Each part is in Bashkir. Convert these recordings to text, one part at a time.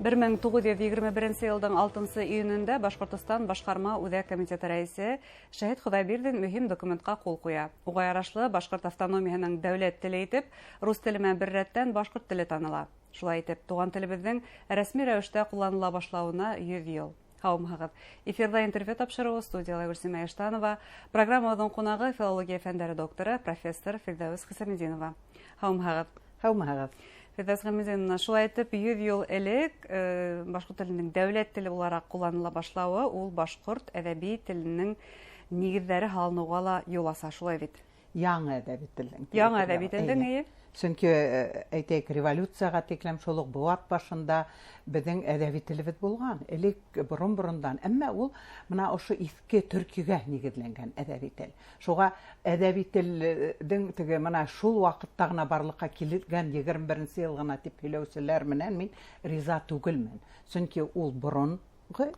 1921 йылдың 6 июнендә Башҡортостан Башҡарма Үҙәк комитеты рәйесе Шәһит Хоҙайбирҙин мөһим документҡа ҡул ҡуя. Уға ярашлы, башҡорт автономияһының дәүләт теле итеп рус теле менән бер рәттән башҡорт теле таныла. Шулай итеп, туған телебеҙҙең рәсми рәүештә ҡулланыла башлауына 100 йыл. Һаумыһығыҙ! Эфирҙа «Интервью» тапшырыуы, студияла Гөлсимә Иштанова. Программабыҙҙың ҡунағы — филология фәндәре докторы, профессор Фирҙәүес Хисаметдинова. Һаумыһығыҙ! Һаумыһығыҙ! Фирҙәүес Ғилметдиновна, шулай итеп, 100 йыл элек башҡорт теленең дәүләт теле булараҡ ҡулланыла башлауы ул башҡорт әҙәби теленең нигеҙҙәре һалыныуға ла юл аса, шулай бит? Яңы әҙәби телдең. Яңы әҙәби телдең, эйе. Сөнки, әйтәйек, революцияға тиклем шул уҡ быуат башында беҙҙең әҙәби телебеҙ булған, элек борон-борондан. Әммә ул бына ошо иҫке төркигә нигеҙләнгән әҙәби тел. Шуға әҙәби телдең теге бына шул ваҡытта ғына барлыҡҡа килгән 21-нсе йыл ғына тип һөйләүселәр менән мин риза түгелмен. Сөнки ул борон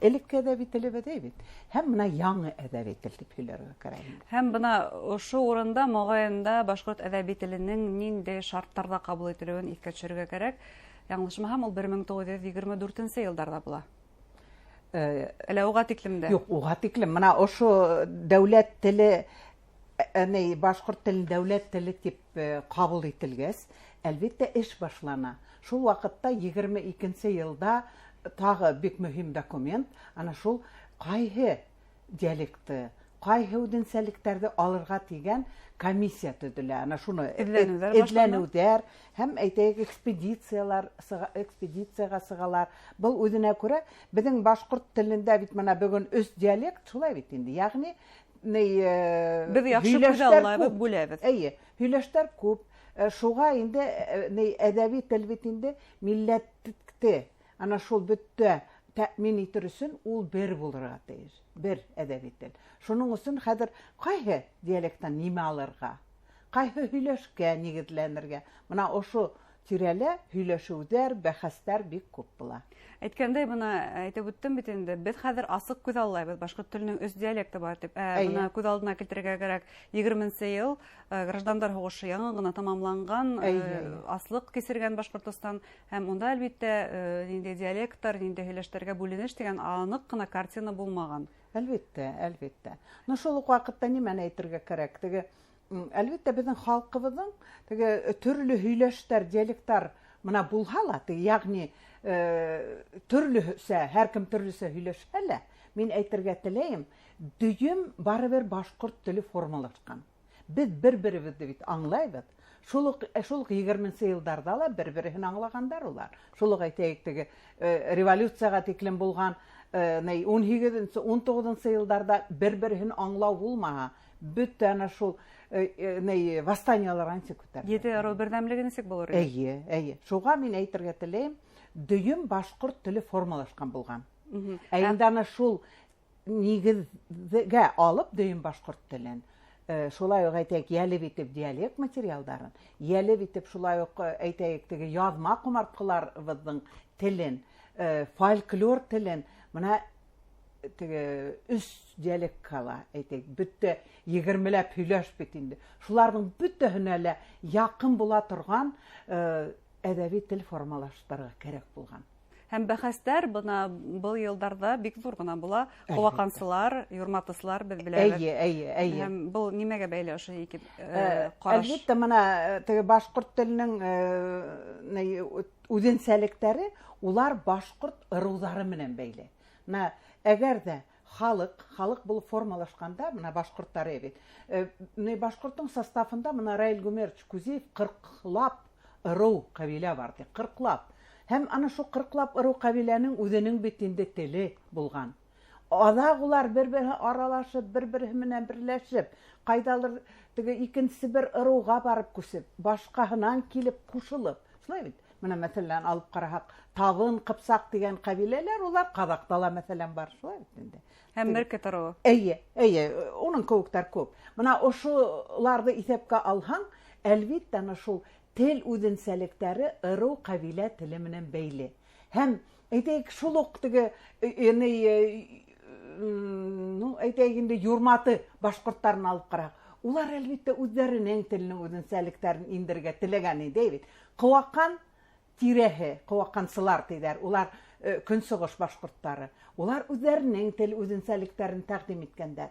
элекке әҙәби телебеҙ бит. Һәм бына яңы әҙәби тел тип һөйләргә кәрәк. Һәм бына ошо урында моғайын да башҡорт әҙәби теленең ниндәй шарттарҙа ҡабул ителеүен иҫкә төшөрөргә кәрәк. Яңылышмаһам, ул 1924 йылдарҙа була. Әллә уға тиклем дә? Юҡ, уға тиклем. Бына ошо дәүләт теле, ни, башҡорт телен дәүләт теле тип ҡабул ителгәс, әлбиттә, эш башлана. Шул ваҡытта 22-нсе йылда тағы бик мөһим документ, ана шул ҡайһы диалекты, ҡайһы үҙенсәлектәрҙе алырға тигән комиссия төҙөлә. Ана шуны Эҙләнеүҙәр башлана. Эҙләнеүҙәр һәм, әйтәйек, экспедициялар сыға, экспедицияға сығалар. Был үҙенә күрә беҙҙең башҡорт телендә бит бына бөгөн 3 диалект, шулай бит инде. Йәғни, ни, Беҙ яҡшы күҙ һөйләштәр аллайбыҙ, күп. бүләбеҙ. Эйе, һөйләштәр күп. Шуға инде, ни, әҙәби тел бит инде милләтте ана шул бөттә тәьмин итер өсөн ул бер булырға тейеш, бер әҙәби тел. Шуның өсөн хәҙер ҡайһы диалекттан нимә алырға, ҡайһы һөйләшкә нигеҙләнергә, бына ошо тирәлә һөйләшеүҙәр, бәхәстәр бик күп була. Әйткәндәй, бына әйтеп үттем бит инде, беҙ хәҙер асыҡ күҙ аллайбыҙ, башҡорт теленең 3 диалекты бар тип. Бына күҙ алдына килтерергә кәрәк, 20-нсе йыл, граждандар һуғышы яңы ғына тамамланған, аслыҡ кисергән Башҡортостан, һәм унда әлбиттә, ниндәй диалекттар, ниндәй һөйләштәргә бүленеш тигән аныҡ ҡына картина булмаған. Әлбиттә, әлбиттә. Но шул уҡ ваҡытта нимәне әйтергә кәрәк? Теге, әлбиттә, беҙҙең халҡыбыҙҙың теге төрлө һөйләштәр, диалекттар бына булһа ла, теге, йәғни, төрлөсә, һәр кем төрлөсә һөйләшһә лә, мин әйтергә теләйем, дөйөм барыбер башҡорт теле формалашҡан. Беҙ бер-беребеҙҙе бит аңлайбыҙ. Шул уҡ 20-нсе йылдарҙа ла бер-береһен аңлағандар улар. Шул уҡ әйтәйек, теге, революцияға тиклем булған, ни, 18-нсе, 19-нсы йылдарҙа бер-береһен аңлау булмаһа, бөтә ана шул ни, восстаниялар нисек күтәрелә? Ете ырыу берҙәмлеге нисек булыр ине? Эйе, эйе. Шуға мин әйтергә теләйем, дөйөм башҡорт теле формалашҡан булған. Ә инде ана шул нигеҙгә алып дөйөм башҡорт телен, шулай уҡ әйтәйек, йәлеп итеп диалект материалдарын, йәлеп итеп шулай уҡ, әйтәйек, теге яҙма ҡомартҡыларыбыҙҙың телен, фольклор телен, бына теге 3 диалектҡа ла әйтәйек, бөтә егермеләп һөйләш бит инде. Шуларҙың бөтәһенә лә яҡын була торған, әҙәби тел формалаштырырға кәрәк булған. Һәм бәхәстәр бына был йылдарҙа бик ҙур ғына була. Әлбиттә. Ҡыуаҡансылар, юрматысылар беҙ беләбеҙ. Эйе, эйе, эйе. Һәм был нимәгә бәйле ошо ике ҡараш? Әлбиттә, бына, теге башҡорт теленең ни, үҙенсәлектәре улар башҡорт ырыуҙары менән бәйле. Бына әгәр ҙә халыҡ булып формалашҡанда, бына башҡорттар бит. Ни, башҡорттоң составында бына Раил Гумерович Кузиев 40лап ырыу ҡәбилә бар ти, 40лап. Һәм ана шул 40лап ырыу ҡәбиләнең үҙенең бит инде теле булған. Аҙаҡ улар бер-береһе аралашып, бер-береһе менән берләшеп, ҡайҙалыр теге икенсе бер ырыуға барып күсеп, башҡаһынан килеп ҡушылып. Шулай бит? Бына мәҫәлән алып ҡараһаҡ, Табын, Ҡыпсаҡ тигән ҡәбиләләр, улар Ҡаҙаҡта ла мәҫәлән бар, шулай бит инде. Һәм Меркет ырыуы. Эйе, эйе, уның кеүектәр күп. Бына ошоларҙы иҫәпкә алһаң, әлбиттә, ана шул тел үҙенсәлектәре ырыу ҡәбилә теле менән бәйле. Һәм әйтәйек, шул уҡ теге ни ну, әйтәйек инде, юрматы башҡорттарын алып ҡараһаҡ, улар әлбиттә үҙҙәренең теленең үҙенсәлектәрен индерергә теләгән ине бит. Ҡыуаҡан тирәһе, ҡыуаҡансылар тиҙәр. Улар көнсығыш башҡорттары, улар үҙҙәренең тел үҙенсәлектәрен тәҡдим иткәндәр.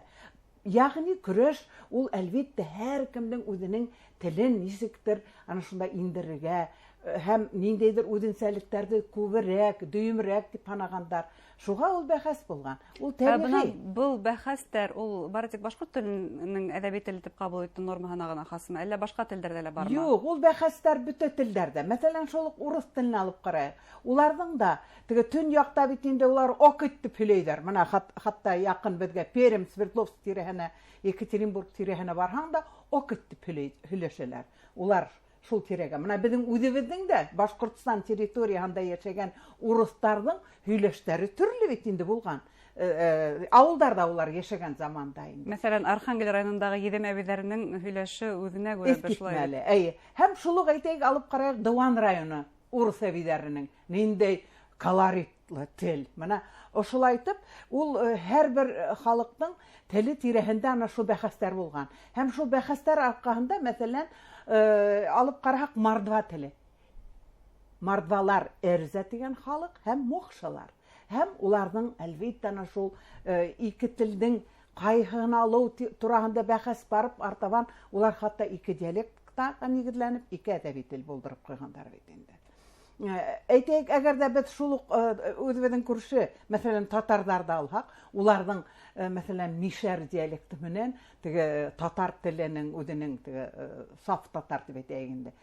Ягъни көрәш ул, әлбиттә, һәр кемдең үҙенең телен нисектер ана шунда индерергә һәм ниндәйҙер үҙенсәлектәрҙе күберәк, дөйөмөрәк тип һанағандар. Шуға ул бәхәс булған. Ул тәбиғи. Был бәхәстәр ул бары тик башҡорт теленең әҙәби тел итеп ҡабул итеү нормаһына ғына хасмы, әллә башҡа телдәрҙә лә бармы? Юҡ, ул бәхәстәр бөтә телдәрҙә. Мәҫәлән, шул уҡ урыҫ телен алып ҡарайыҡ. Уларҙың да теге төньяҡта бит инде улар окыть тип һөйләйҙәр. Мына хатта яҡын беҙгә Пермь, Свердловск тирәһенә, Екатеринбург тирәһенә барһаң да окыть тип һөйләшәләр. Улар шул тирәгә. Мына беҙҙең үҙебеҙҙең дә Башҡортостан территорияһында йәшәгән урыҫтарҙың һөйләштәре төрлө бит инде булған. Ауылдарҙа улар йәшәгән заманда инде. Мәҫәлән, Архангел районындағы Еҙем әбейҙәренең һөйләше үҙенә күрә бер шулай. Иҫ китмәле. Эйе. Һәм шул уҡ әйтәйек, алып ҡарайыҡ Дыуан районы урыҫ әбейҙәренең ниндәй колоритлы тел. Мына ошолайтып, ул һәр бер халыҡтың теле тирәһендә ана шул бәхәстәр булған. Һәм шул бәхәстәр арҡаһында, мәҫәлән, алып ҡараһаҡ мордва теле. Мордвалар эрзә тигән халыҡ һәм мохшалар. Һәм уларҙың әлбиттә ана шул ике телдең ҡайһыһын алыу тураһында бәхәс барып, артабан улар хатта ике диалектҡа нигеҙләнеп, ике әҙәби тел булдырып ҡуйғандар бит инде. Әйтәйек, әгәр ҙә беҙ шул уҡ үҙебеҙҙең күрше, мәҫәлән, татарҙарҙы алһаҡ, уларҙың, мәҫәлән, мишәр диалекты менән теге татар теленең үҙенең теге саф татар тип әйтәйек инде,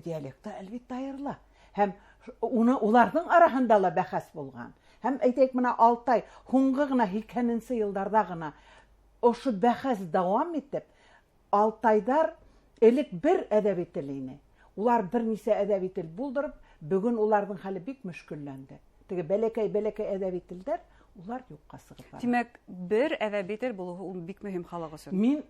диалекты әлбиттә айырыла. Һәм уны уларҙың араһында ла бәхәс булған. Һәм әйтәйек, мына Алтай һуңғы ғына һикһәненсе йылдарҙа ғына ошо бәхәс дауам итеп, Алтайҙар элек бер әҙәби тел ине. Улар бер нисә әҙәби тел булдырып, бөгөн уларҙың хәле бик мөшкөлләнде. Теге бәләкәй-бәләкәй әҙәби телдәр улар юҡҡа сығып бара. Тимәк, бер әҙәби тел булыуы ул бик мөһим халыҡ өсөн. Мин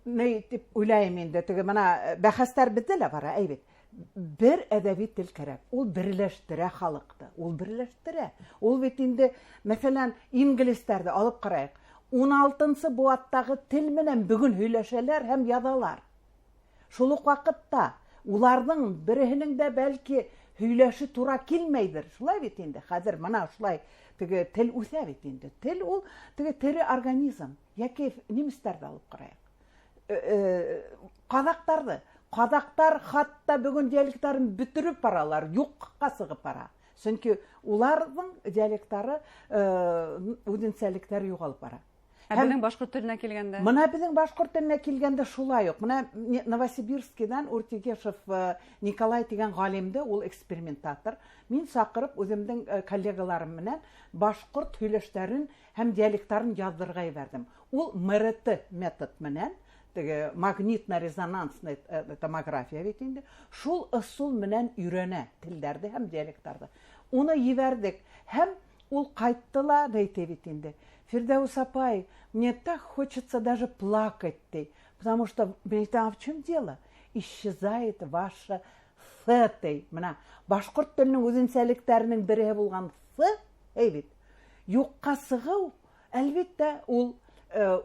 ни тип уйлайым инде, теге мына бәхәстәр беҙҙә лә бара, әй бит. Бер әҙәби тел кәрәк. Ул берләштерә халыҡты, ул берләштерә. Ул бит инде, мәҫәлән, инглиздәрҙе алып ҡарайыҡ. Ун алтынсы быуаттағы тел менән бөгөн һөйләшәләр һәм яҙалар. Шул уҡ ваҡытта уларҙың береһенең дә бәлки һөйләше тура килмәйҙер. Шулай бит инде. Хәҙер мына шулай теге тел үҫә бит инде. Тел ул теге тере организм. Йәки немецтәрҙе алып ҡарайыҡ. Ҡаҙаҡтарҙы. Ҡаҙаҡтар хатта бөгөн диалекттарын бөтөрөп баралар, юҡҡа сығып бара. Сөнки уларҙың диалекттары үҙенсәлектәре юғалып бара. Ә Һәм беҙҙең башҡорт теленә килгәндә? Мына беҙҙең башҡорт теленә килгәндә шулай уҡ. Мына Новосибирскийҙан Уртигешев Николай тигән ғалимды, ул экспериментатор. Мин саҡырып үҙемдең коллегаларым менән башҡорт һөйләштәрен һәм диалекттарын яҙҙырға ебәрҙем. Ул МРТ метод менән, теге магнитно-резонансный томография бит инде, шул ысул менән өйрәнә телдәрҙе һәм диалекттарҙы. Уны ебәрҙек һәм ул ҡайтты ла, әйтә бит инде. Фирдаус апай, мне так хочется даже плакать, ты, потому что, мне говорит, а в чем дело? Исчезает ваша th, ты. Мына башҡорт теленең үҙенсәлектәренең береһе булған th, әй бит. Юҡҡа сығыу, әлбиттә, ул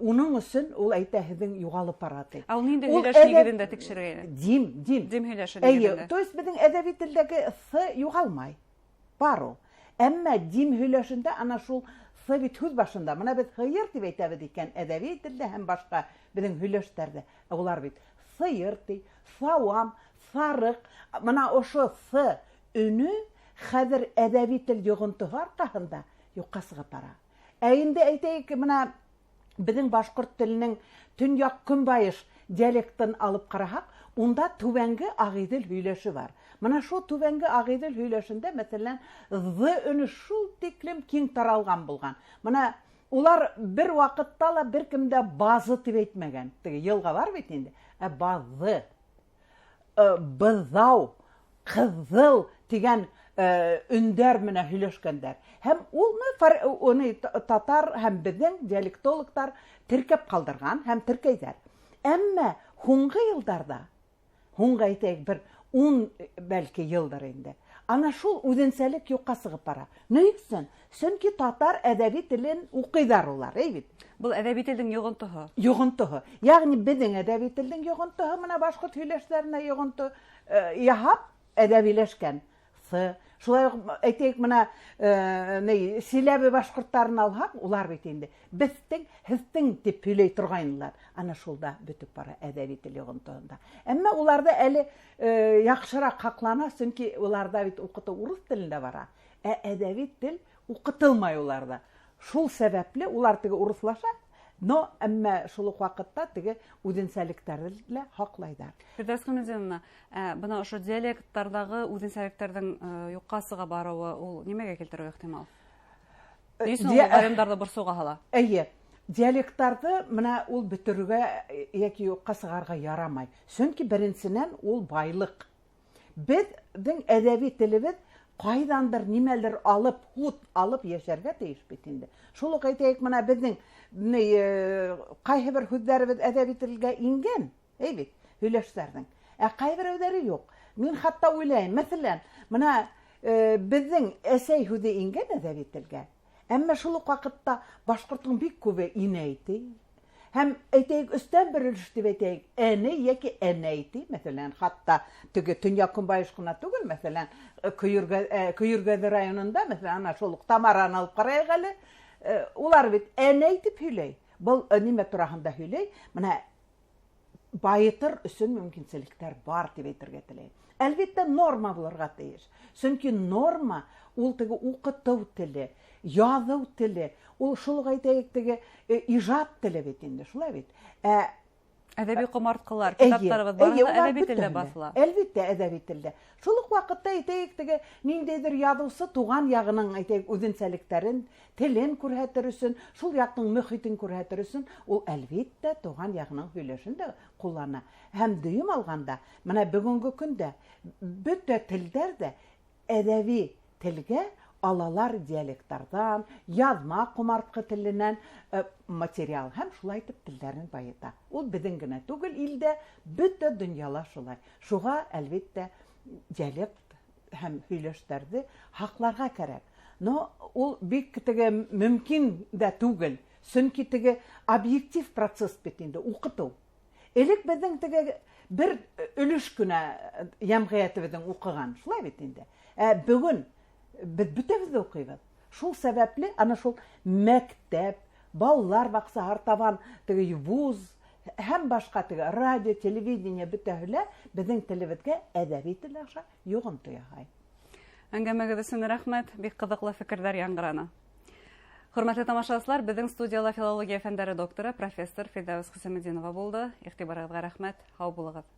уның өсөн ул әйтә һеҙҙең юғалып бара, ти. Ә ул ниндәй Ул һөйләш әҙәп нигеҙендә тикшергәйне? Дим, дим. Дим һөйләше Эйе, нигеҙендә. то есть беҙҙең әҙәби телдәге th юғалмай. Бар ул. Әммә дим һөйләшендә ана шул th бит һүҙ башында. Мына беҙ һыйыр тип әйтәбеҙ икән әҙәби телдә һәм башҡа беҙҙең һөйләштәрҙә. Ә улар бит һыйыр ти, һауам, сарыҡ. Мына ошо th өнө хәҙер әҙәби тел йоғонтоһо арҡаһында юҡҡа сығып бара. Ә инде әйтәйек, мына беҙҙең башҡорт теленең төньяҡ көнбайыш диалектын алып ҡараһаҡ, унда түбәнге Ағиҙел һөйләше бар. Мына шул түбәнге Ағиҙел һөйләшендә, мәҫәлән, ҙ өнө шул тиклем киң таралған булған. Мына улар бер ваҡытта ла бер кем дә базы тип әйтмәгән. Теге йылға бар бит инде. Ә баҙы, быҙау, ҡыҙыл тигән өндәр менән һөйләшкәндәр. Һәм уны татар һәм беҙҙең диалектологтар теркәп ҡалдырған һәм теркәйҙәр. Әммә һуңғы йылдарҙа, һуңғы әйтәйек, бер 10 бәлки йылдыр инде, ана шул үҙенсәлек юҡҡа сығып бара. Ни өсөн? Сөнки татар әҙәби телен уҡыйҙар улар, әй бит. Был әҙәби телдең йоғонтоһо. Йоғонтоһо. Ягъни беҙҙең әҙәби телдең йоғонтоһо мына башҡорт һөйләштәренә йоғонто яһап әҙәбиләшкән. Уфы. Шулай уҡ әйтәйек, бына Силәбе башҡорттарын алһаҡ, улар бит инде беҙҙең, һеҙҙең тип һөйләй торғайнылар. Ана шул да бөтөп бара әҙәби тел йоғонтоһонда. Әммә уларҙы әле яҡшыраҡ һаҡлана, сөнки уларҙа бит уҡытыу урыҫ телендә бара, ә әҙәби тел уҡытылмай уларҙа. Шул сәбәпле улар теге урыҫлаша, но әммә шул уҡ ваҡытта теге үҙенсәлектәрҙе лә һаҡлайҙар. Фирҙәүес Хәмидиновна, бына ошо диалекттарҙағы үҙенсәлектәрҙең юҡҡа сыға барыуы ул нимәгә килтереүе ихтимал? Ни өсөн ул ғалимдарҙы борсоуға һала? Эйе, диалекттарҙы бына ул бөтөрөргә йәки юҡҡа сығарырға ярамай. Сөнки беренсенән ул байлыҡ. Беҙҙең әҙәби телебеҙ ҡайҙандыр нимәлер алып, һут алып йәшәргә тейеш бит инде. Шул уҡ әйтәйек, бына беҙҙең ҡайһы бер һүҙҙәребеҙ әҙәби телгә ингән, әй бит, һөйләштәрҙең. Ә ҡайһы берәүҙәре юҡ. Мин хатта уйлайым, мәҫәлән, бына беҙҙең әсәй һүҙе ингән әҙәби телгә. Әммә шул уҡ ваҡытта башҡорттоң бик күбе инәй ти. Һәм әйтәйек, өстән бер өлөш тип әйтәйек, әне йәки әнәй ти, мәҫәлән, хатта теге төньяҡ-көнбайыш ҡына түгел, мәҫәлән, Көйөргәҙе районында, мәҫәлән, ана шул уҡ Тамараны алып ҡарайыҡ әле, улар бит әнәй тип һөйләй. Был нимә тураһында һөйләй? Бына байытыр өсөн мөмкинселектәр бар тип әйтергә теләйем. Әлбиттә, норма булырға тейеш. Сөнки норма ул теге уҡытыу теле, яҙыу теле, ул шул уҡ әйтәйек теге ижад теле бит инде, шулай бит. Әҙәби ҡомартҡылар, китаптарыбыҙ барыһы да әҙәби телдә баҫыла. Әлбиттә, әҙәби телдә. Шул уҡ ваҡытта әйтәйек теге ниндәйҙер яҙыусы туған яғының әйтәйек үҙенсәлектәрен, телен күрһәтер өсөн, шул яҡтың мөхитен күрһәтер өсөн ул әлбиттә туған яғының һөйләшен дә ҡуллана. Һәм дөйөм алғанда, бына бөгөнгө көндә бөтә телдәр ҙә әҙәби телгә алалар диалекттарҙан, яҙма ҡомартҡы теленән материал һәм шулай итеп телдәрен байыта. Ул беҙҙең генә түгел, илдә, бөтә донъяла шулай. Шуға, әлбиттә, диалект һәм һөйләштәрҙе һаҡларға кәрәк. Но ул бик теге мөмкин дә түгел, сөнки теге объектив процесс бит инде, уҡытыу. Элек беҙҙең теге бер өлөш кенә йәмғиәтебеҙҙең уҡыған, шулай бит инде. Ә бөгөн беҙ бөтәбеҙ ҙә уҡыйбыҙ. Шул сәбәпле ана шул мәктәп, балалар баҡсаһы, артабан теге вуз һәм башҡа теге радио, телевидение бөтәһе лә беҙҙең телебеҙгә әҙәби тел аша йоғонто яһай. Әңгәмәгеҙ өсөн рәхмәт, бик ҡыҙыҡлы фекерҙәр яңғыраны. Хөрмәтле тамашасылар, беҙҙең студияла филология фәндәре докторы, профессор Фирҙәүес Хисаметдинова булды. Иғтибарығыҙға рәхмәт, һау булығыҙ.